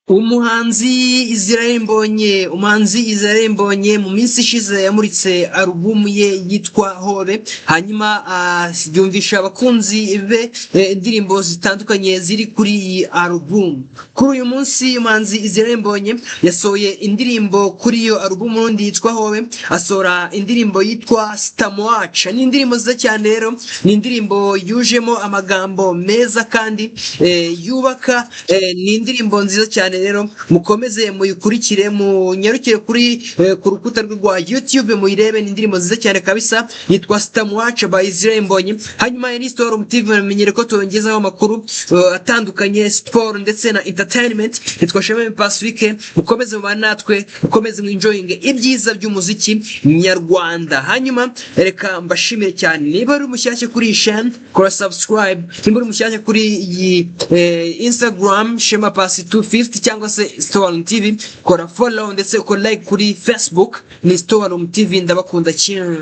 Umuhanzi Israel Mbonyi, umuhanzi Israel Mbonyi mu minsi ishize yamuritse alubumu ye yitwa Hobe, hanyuma yumvisha abakunzi be indirimbo zitandukanye ziri kuri iyi alubumu. Kuri uyu munsi umuhanzi Israel Mbonyi yasohoye indirimbo kuri iyo alubumu n'undi yitwa Hobe, asohora indirimbo yitwa Sitamuwaca. Ni indirimbo nziza cyane rero, ni indirimbo yujemo amagambo meza kandi yubaka, ni indirimbo nziza cyane rero, mukomeze muyikurikire, munyarukire kuri ku rukuta rwe rwa YouTube muyirebe, ni indirimbo nziza cyane kabisa yitwa Sitamuwaca by Israel Mbonyi. Hanyuma ya Storm TV, bamenyere ko tubagezaho amakuru atandukanye, siporo ndetse na entertainment. Yitwa Shema Pacifique, mukomeze mubane natwe, mukomeze mwenjoyinge ibyiza by'umuziki nyarwanda. Hanyuma reka mbashimire cyane, niba uri mushyashya kuri iyi chaîne kora subscribe, niba uri mushyashya kuri iyi Instagram Shema Pasi 250 cyangwa se Storm TV kora follow ndetse ukora like, kuri Facebook ni Storm TV. Ndabakunda cyane.